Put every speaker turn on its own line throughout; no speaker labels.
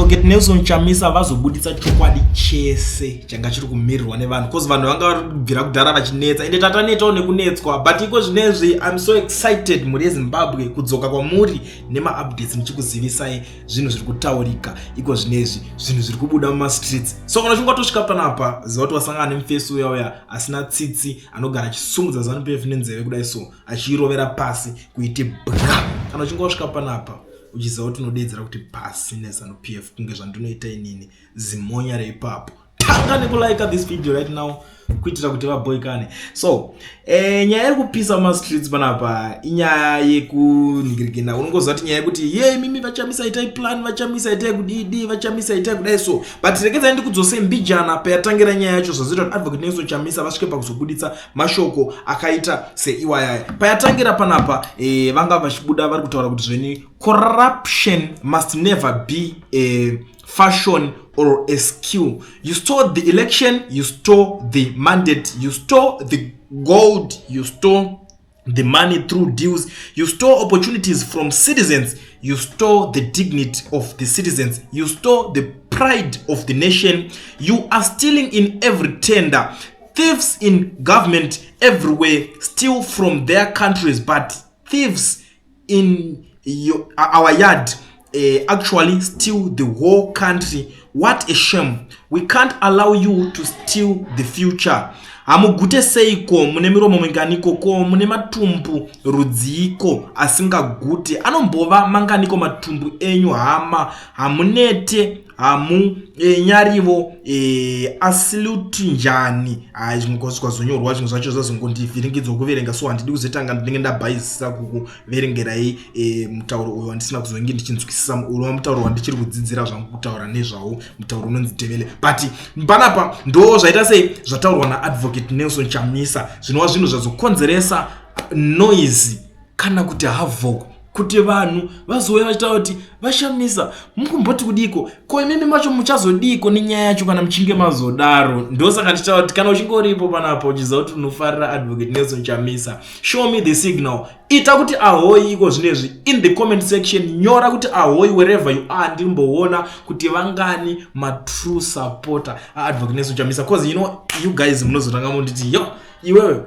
Advocate Nelson Chamisa vazobuditsa chokwadi chese changa chiri kumirirwa nevanhu, because vanhu vanga vari kubvira kudhara vachinetsa, ende tatanetawo nekunetswa. But iko zvinezvi I'm so excited, mhuri yeZimbabwe, kudzoka kwamuri nemaupdates, ndichikuzivisai zvinhu zviri kutaurika iko zvinezvi, zvinhu zviri kubuda mumastreets. So kana uchinge watosvika panapa, ziva kuti wasangana nemufesi uya uya asina tsitsi, anogara achisumudza ZANU PF nenzeve kudai so, achiirovera pasi kuite bwa. Kana uchinge wasvika panapa, uchiziva kuti unodedzera kuti pasi neZANU PF, kunge zvandinoita inini zimonya reipapo, tanga nekulike this video right now kuitira kuti vaboikane. So nyaya iri kupisa mumastreets panapa inyaya yekunhingirikina. Unongoziva kuti nyaya yekuti ye mimi vaChamisa itai plan, vaChamisa itai kudidi, vaChamisa itai kudai. So but rekedzai ndikudzose mbijana payatangira nyaya yacho, zvazoita kuti Advocate Nelson Chamisa vasvike pakuzobuditsa mashoko akaita seiwayaya. Payatangira panapa, vanga vachibuda vari kutaura kuti zveni corruption must never be a fashion or a skill. You stole the election, you stole the mandate, you stole the gold, you stole the money through deals, you stole opportunities from citizens, you stole the dignity of the citizens, you stole the pride of the nation. You are stealing in every tender. Thieves in government everywhere steal from their countries, but thieves in our yard actually steal the whole country. What a shame. We can't allow you to steal the future. Hamugute seiko? Mune miromo minganiko? Ko mune matumbu rudziiko asingagute? Anombova manganiko matumbu enyu, hama? Hamunete? Hamunyarivo? Asiluti njani? Hai, zvimwe kwazonyorwa, zvimwe zvacho zvazongondivhiringidzwa kuverenga, so handidi kuzotanga ndinenge ndabhaisisa kukuverengerai mutauro uyu wandisina kuzonge ndichinzwisisa. Unova mutauro wandichiri kudzidzira zvangu kutaura nezvawo, mutauro unonzi Ndebele. But panapa ndo zvaita sei zvataurwa naAdvocate Nelson Chamisa, zvinova zvinhu zvazokonzeresa noise kana kuti havoc, kuti vanhu vazouya vachitaura kuti vaChamisa mukumboti kudiko, ko imimi macho muchazodiko nenyaya yacho kana muchinge mazodaro? Ndosaka ndichitaura kuti kana uchinge uripo panapa uchiziva kuti unofarira Advocate Nelson Chamisa, show me the signal. Ita kuti ahoi iko zvinezvi in the comment section. Nyora kuti ahoi wherever you are, ndimboona kuti vangani matrue supporter aAdvocate Nelson Chamisa, because you guys munozotanga munditi, "Yo iwewe,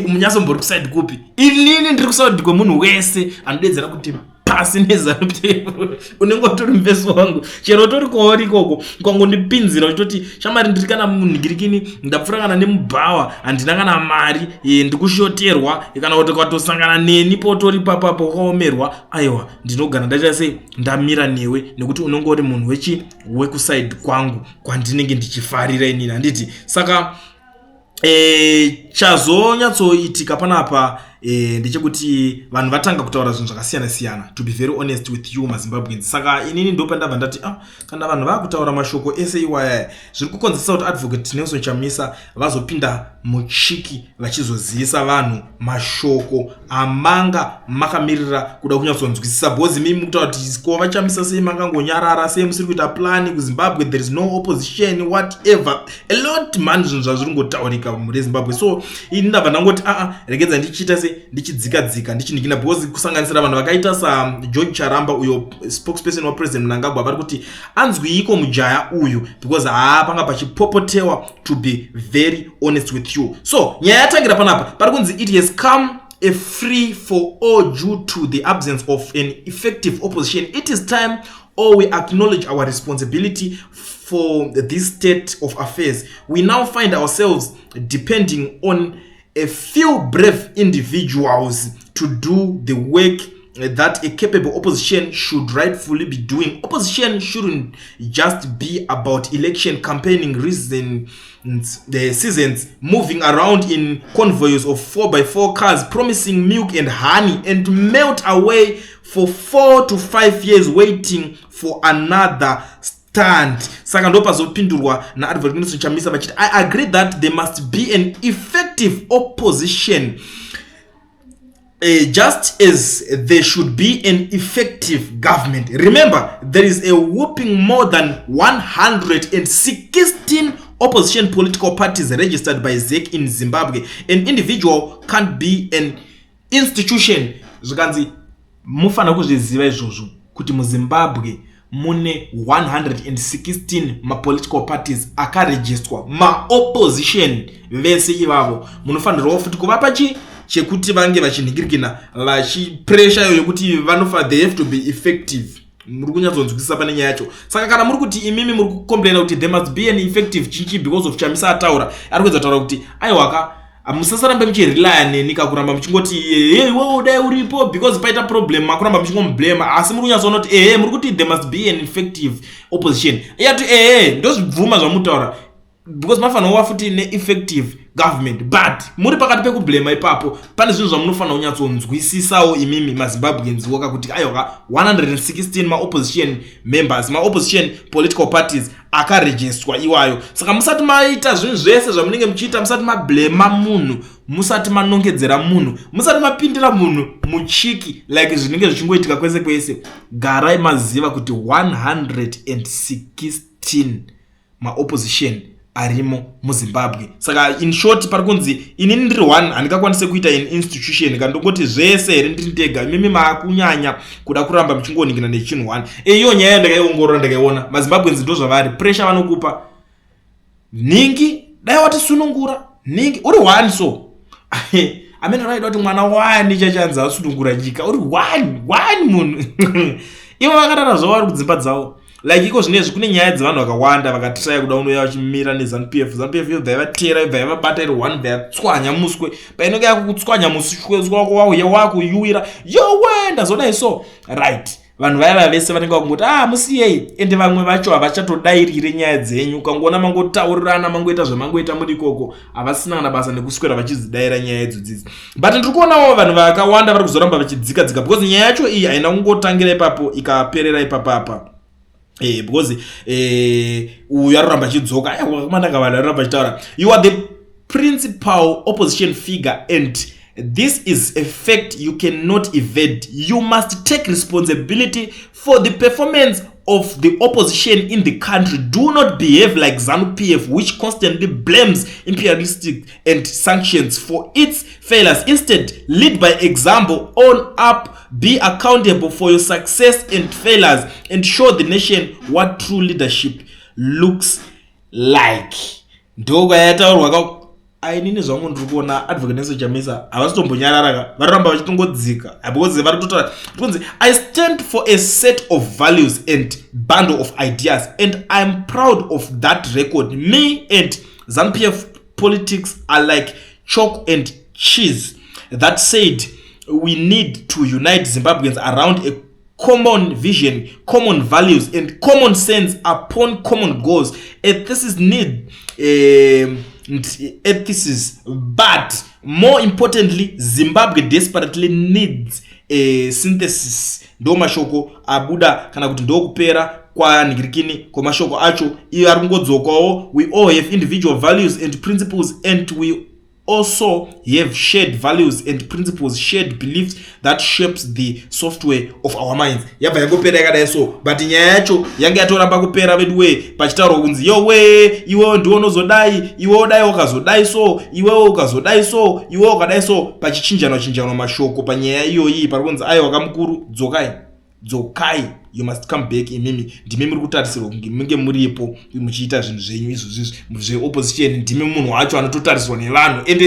munyatsombori kuside kupi?" Inini ndiri kuside kwemunhu wese anodedzera kuti pasi neZANU. Unenge utori mufesi wangu chero utori kwauri ikoko, ukangondipinzira uchitoti, "Shamari, ndiri kana munhingirikini, ndapfuura kana nemubhawa, handina kana mari, ndikushoterwa," kana kuti ukatosangana neni potori papapo wakaomerwa, aiwa, ndinogara ndaita sei, ndamira newe, nekuti unenge uri munhu wechi wekuside kwangu kwandinenge ndichifarira inini, handiti? Saka chazonyatsoitika panapa ndechekuti vanhu vatanga kutaura zvinhu zvakasiyana siyana, to be very honest with you, maZimbabweans. Saka inini ndopandabva ndati, ah, kana vanhu vaakutaura mashoko ese iwaya, zviri kukonzeresa kuti Advocate Nelson Chamisa vazopinda muchiki vachizozivisa vanhu mashoko amanga makamirira kuda kunyatsonzwisisa, because mimi mukutaura kuti ko vaChamisa sei makangonyarara, sei musiri kuita plan kuZimbabwe, there is no opposition, whatever, a lot man, zvinhu zvazviri ngotaurika mhuri yeZimbabwe. So ini ndabva ndangoti, aa, regedza ndichiita se ndichidzika dzika ndichinikina, because kusanganisira vanhu vakaita saGeorge Charamba, uyo spokesperson waPresident Mnangagwa, vari kuti anzwiiko mujaya uyu, because haa, panga pachipopotewa, to be very honest with you. So nyaya yatangira panapa pari kunzi it has come a free for all due to the absence of an effective opposition. It is time or we acknowledge our responsibility for this state of affairs. We now find ourselves depending on a few brave individuals to do the work that a capable opposition should rightfully be doing. Opposition shouldn't just be about election campaigning reasons, the seasons, moving around in convoys of 4x4 cars, promising milk and honey, and melt away for 4 to 5 years waiting for another stand. Saka ndo pazopindurwa naAdvocate Nelson Chamisa vachiti, "I agree that there must be an effective opposition, just as there should be an effective government. Remember, there is a whopping more than 116 opposition political parties registered by ZEC in Zimbabwe. An individual can't be an institution." Zvikanzi mufanira kuzviziva izvozvo kuti muZimbabwe Mune 116 mapolitical parties akarejistwa, maopposition vese ivavo. Munofanirwawo futi kuvapa chi chekuti vange vachinhingirikina, vachipressure iyo yekuti vanofa, they have to be effective. Muri kunyatsonzwisisa pane nyaya yacho? Saka kana muri kuti imimi muri kucomplaina kuti there must be an effective chichi because of Chamisa ataura, ari kuedza kutaura kuti aiwaka, musasarambe muchirelaya neni kakuramba muchingoti, "Ehe, iwewo dai uripo," because paita problem makuramba muchingomublame. Asi muri kunyatsoona kuti ehe, muri kuti there must be an effective opposition. Iyati ehe, ndozvibvuma zvamutaura, because mafanira kuva futi neeffective government, but muri pakati pekublema ipapo, pane zvinhu zvamunofanira kunyatsonzwisisawo imimi maZimbabweans woka kuti aiwa, 116 maopposition members, maopposition political parties akarejistwa iwayo. Saka musati maita zvinhu zvese zvamunenge muchiita, musati mablema munhu, musati manongedzera munhu, musati mapindira munhu muchiki like zvinenge zvichingoitika kwese kwese, garai maziva kuti 116 maopposition arimo muZimbabwe. Saka in short, pari kunzi inini ndiri one, handingakwanisi kuita in institution kandongoti zvese here ndiri ndega. Imimi maakunyanya kuda kuramba muchingoningina nechinhu one. Iyo nyaya ndakaiongorora, ndakaiona, maZimbabweans ndo zvavari, pressure vanokupa nhingi, dai watisunungura nhingi uri one. So amene vaida kuti mwana wani chachanzi asunungura nyika uri one one munhu. Ivo vakarara zvavo vari kudzimba dzavo. Like iko zvinezvi kune nyaya dzevanhu vakawanda vakatraya kuda unouya vachimira neZANU PF. ZANU PF yobva yavatera, yobva yavabata iri one, bva yatswanya muswe. Painenge yakukutswanya muswe wako, wauya wakuyuwira, "Yowe, ndazodai." So right, vanhu vaya vaya vese vanenge vakungoti, "Ah, musiyei." Ende vamwe vacho havachatodairire nyaya dzenyu. Ukangoona mangotaurirana, mangoita zvamangoita muri ikoko, havasina kana basa nekuswera vachidzidaira nyaya idzodzidzi. But ndiri kuonawo vanhu vakawanda vari kuzoramba vachidzika dzika, because nyaya yacho iyi haina kungotangira ipapo ikaperera ipapapa, because uyu aroramba achidzoka. Aiwamanaka, vanhu aroramba achitaura. "You are the principal opposition figure and this is a fact you cannot evade. You must take responsibility for the performance of the opposition in the country. Do not behave like ZANU PF, which constantly blames imperialistic and sanctions for its failures. Instead, lead by example, own up, be accountable for your success and failures, and show the nation what true leadership looks like." Ndokwayataurwa ka. Ainini zvangu ndiri kuona Advocate Nelson Chamisa havasitombonyarara ka, varoramba vachitongodzika, because vari kutotaura kunzi, "I stand for a set of values and bundle of ideas and I'm proud of that record. Me and ZANU PF politics are like chalk and cheese. That said, we need to unite Zimbabweans around a common vision, common values and common sense upon common goals. A thesis need a thesis, but more importantly, Zimbabwe desperately needs a synthesis." Ndo mashoko abuda, kana kuti ndokupera kwanhingirikini kwemashoko acho. Iyo ari kungodzokawo. "We all have individual values and principles, and we also have shared values and principles, shared beliefs that shapes the software of our minds." Yabva yangopera yakadai so, but nyaya yacho yange yatoramba kupera veduwe, pachitaurwa kunzi, "Yowe, iwewo ndiwo unozodai, iwewo dai ukazodai so, iwewo ukazodai so, iwewo ukadai so," pachichinjanwa chinjanwa mashoko panyaya iyoyi. Pari kunzi, "Aiwa kamukuru, dzokai, dzokai, you must come back. Imimi ndimi muri kutarisirwa kunge munge muripo muchiita zvinhu zvenyu izvozvizvi zveopposition. Ndimi munhu wacho anototarisirwa nevanhu." And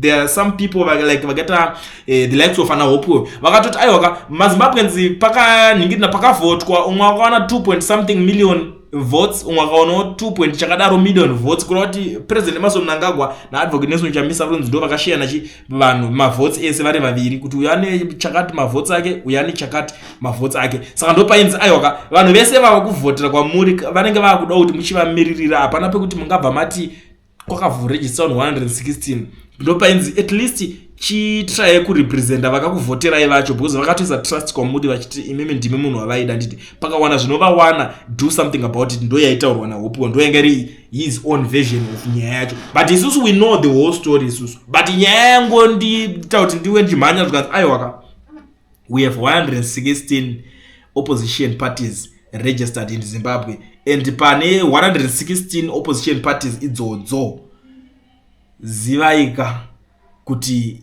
there are some people like vakaita the likes of ana Hopewell, vakatoti, "Aiwaka, maZimbabweans pakanhingirina, pakavhotwa, umwe akawana 2 point something million votes, umwe akaonawo 2 point chakadaro million votes." Kureva kuti President Emmerson Mnangagwa naAdvocate Nelson Chamisa vanonzi ndo vakashiyana chi vanhu mavotes ese vari vaviri, kuti uyu ane chakati mavotes ake, uyu ane chakati mavotes ake. Saka ndo painzi, "Aiwaka, vanhu vese vava kuvhotera kwamuri vanenge vava kuda kuti muchivamiririra. Hapana pekuti mungabva mati kwakavhurejista vanhu 116." Ndo painzi, "At least chitrai kurepresenta vakakuvhoterai vacho, because vakatoisa trust kwamuri vachiti imimi ndimi munhu wavaida. Nditi pakawana zvinovawana, do something about it." Ndo yaitaurwa naHopewell, ndo yanga iri his own version of nyaya yacho, but isusu we know the whole story isusu. But nyaya yangondiita kuti ndiwe ndichimhanya zvikanzi, "Aiwaka, we have 116 opposition parties registered in Zimbabwe," and pane 116 opposition parties idzodzo, zivaika kuti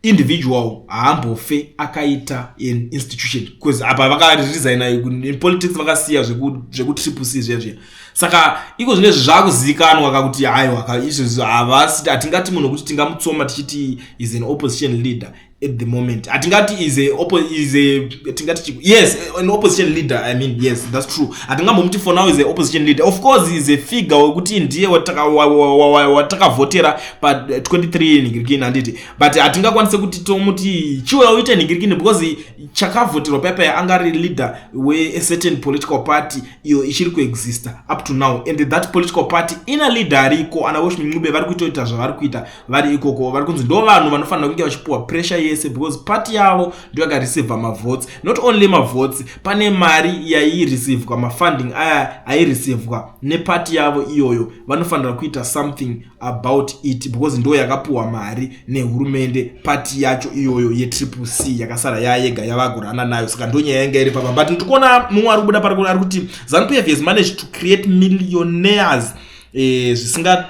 Individual haambofe akaita an institution, because apa vakaresigna in politics, vakasiya zvekuTriple C zviya zviya. Saka iko zvinezvi zvakuzivikanwa kakuti aiwa, izvezvi havasi, hatingati munhu wekuti tingamutsoma tichiti is an opposition leader at the moment. Hatingati is a tingati, yes, an opposition leader, I mean, yes, that's true. Hatingambomuti for now is a opposition leader. Of course is a figure wekuti ndiye watakavhotera pa23 nhingirikini, handiti? But hatingakwanisi kuti tomuti chiuya uite nhingirikini, because chakavhoterwa paipai anga ari leader wea certain political party iyo ichiri kuexista up to now, and that political party ina leader ariko, ana Welshman Ncube, vari kuitoita zvavari kuita vari ikoko. Vari kunzi ndo vanhu vanofanira kunge vachipiwa pressure yese, because party yavo ndo yakareceiva mavotes. Not only mavotes, pane mari yaireceivewa, mafunding aya aireceivewa nepati yavo iyoyo. Vanofanira kuita something about it, because ndo yakapiwa mari nehurumende, pati yacho iyoyo yeTriple C yakasara yayega yavagurana nayo. Saka ndo nyaya yanga iri papa. But ndikuona mumwe ari kubuda pari, ari kuti ZANU PF has managed to create millionaires zvisinga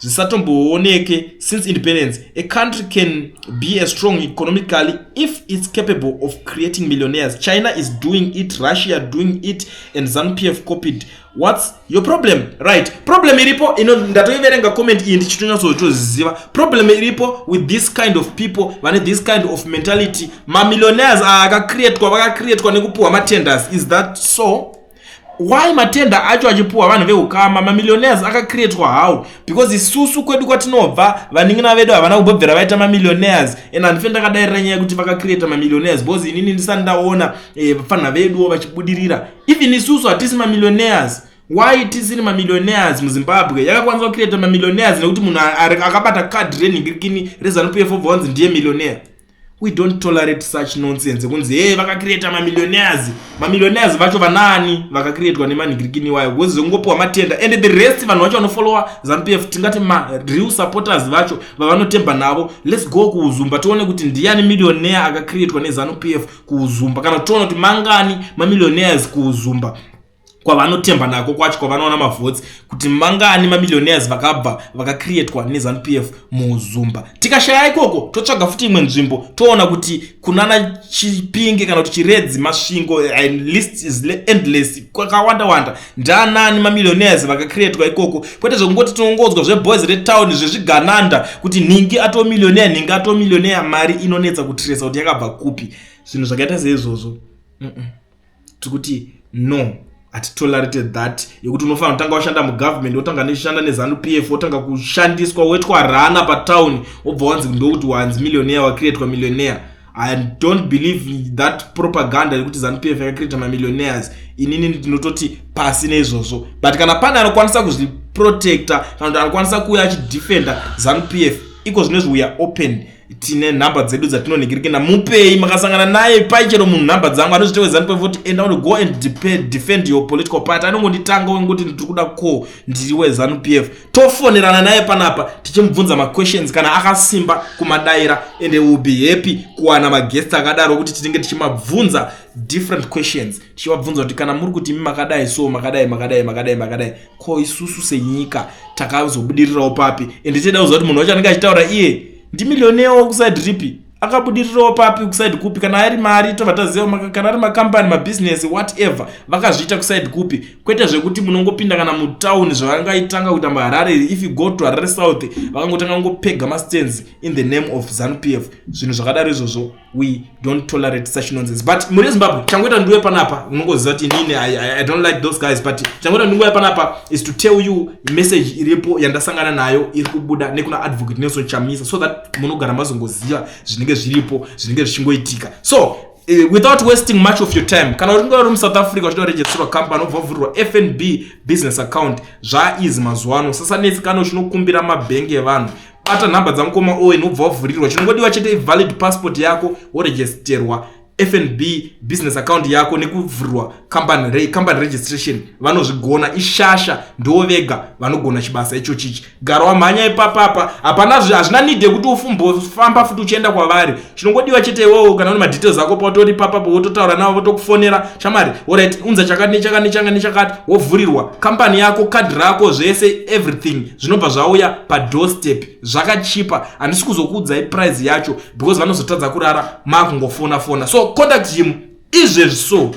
zvisatombooneke since independence. A country can be a strong economically if it's capable of creating millionaires. China is doing it, Russia doing it, and ZANU PF copied. What's your problem? Right, problem iripo ino, ndatoiverenga comment iyi ndichitonyatsotoziva problem iripo with this kind of people vane this kind of mentality. Mamillionaires aya akacreatwa, vakacreatwa nekupiwa matenders. Is that so? Why matenda acho achipiwa vanhu veukama? Mamillionaires akacreatwa how? Because isusu kwedu kwatinobva, vanin'ina vedu havana kumbobvira vaita mamillionaires, and handife ndakadairira nyaya yekuti vakacreata mamillionaires, because inini ndisati ndaona vafanha veduwo vachibudirira. Even isusu hatisi mamillionaires. Why tisiri mamillionaires muZimbabwe? Yakakwanisa kucreata mamillionaires nekuti munhu akabata kadhi renhingirikini reZANU PF obva wanzi ndiye millionaire. We don't tolerate such nonsense kunzi, "Hey, vakacreata mamillionaires." Mamillionaires vacho vanaani vakacreatwa nemanhingirikini wayo? Because zvekungopiwa matenda and the rest, vanhu vacho vanofollowa ZANU PF, tingati mareal supporters vacho vavanotemba navo. Let's go kuUzumba tione kuti ndiani millionaire akacreatwa neZANU PF kuUzumba, kana tione kuti mangani mamillionaires kuUzumba kwavanotemba nako kwacho, kwavanoona mavotes, kuti mangani mamillionaires vakabva vakacreatwa neZANU PF muUzumba. Tikashaya ikoko, totsvaga futi imwe nzvimbo, toona kuti kunana Chipinge kana kuti Chiredzi, Masvingo, list is endless, kwakawanda wanda, ndanani mamillionaires vakacreatwa ikoko, kwete zvekungoti tinongodzwa zveboys retown, zvezvigananda, kuti nhingi atoo millionaire, nhingi atoo millionaire. Mari inonetsa kutracer kuti yakabva kupi. Zvinhu zvakaita seizvozvo, Tikuti no, hatitolerate that yekuti unofanira kutanga washanda mugovernment, wotanga neshanda neZANU PF, wotanga kushandiswa, woitwa rana patown, wobva wanzi ndokuti wanzi millionaire, wacreatwa millionaire. I don't believe that propaganda yekuti ZANU PF yakacreata mamillionaires. Inini ndinototi pasi neizvozvo. But kana pane anokwanisa kuzviprotecta, kana kuti anokwanisa kuuya achidefenda ZANU PF, iko zvinezvi we are open. Tine nhamba dzedu dzatinonhingirikina. Mupei, makasangana naye pai chero munhu nhamba dzangu, anozvitewe ZANU PF kuti enda go and defend your political party. Anongonditanga wengoti, "Ndiri kuda ko ndiri weZANU PF." Tofonerana naye panapa tichimubvunza maquestions kana akasimba kumadayira, and will be happy kuwana maguest akadaro kuti tinenge tichimabvunza different questions, tichivabvunza kuti kana muri kuti imi makadai, so makadai, makadai, makadai, makadai, ko isusu senyika takazobudirirawo papi? And tida kuziva kuti munhu wacho anenge achitaura iye ndimillionaire kuside ripi, akabudirirawo papi, kuside kupi? Kana ari mari, tobva taziva. Kana ari makambani, mabhizinesi, whatever, vakazviita kuside kupi? Kwete zvekuti munongopinda kana mutauni, zvavangaitanga kuita muHarare. If you go to Harare South, vakangotanga kungopega mastands in the name of ZANU PF. Zvinhu zvakadaro izvozvo, we don't tolerate such nonsense. But muri Zimbabwe, changoita ndiwe panapa, unongoziva kuti inini I don't like those guys, but changoita ndinguva panapa is to tell you message iripo yandasangana nayo, iri kubuda nekuna Advocate Nelson Chamisa, so that munogara mazongoziva zvinenge zviripo, zvinenge zvichingoitika. So without wasting much of your time, kana uchinge uri muSouth Africa uchida kuregisterwa company, obva wavhurirwa FNB business account, zvaizi mazuva ano sasanetsikana uchinokumbira mabhengi evanhu. Bata nhamba dzamukoma Owen, ubva wavhurirwa. Chinongodiwa chete ivalid passport yako, woregisterwa. FNB business account yako nekuvhurwa company registration. Vanozvigona, ishasha, ndo vega vanogona chibasa ichochichi. Gara wamhanya ipapapa, hapana, hazvina need yekuti ufumbofamba futi uchienda kwavari. Chinongodiwa chete iwowo, kana une madetails ako, patori papapo wototaura navo, votokufonera: "Shamari, alright, unza chakati nechakati nechakati nechakati." Wovhurirwa kambani yako, kadhi rako, zvese, everything zvinobva zvauya padoorstep. Zvakachipa, handisi kuzokuudzai price yacho because vanozotadza kurara makungofona fona. So contact him izvezvi so.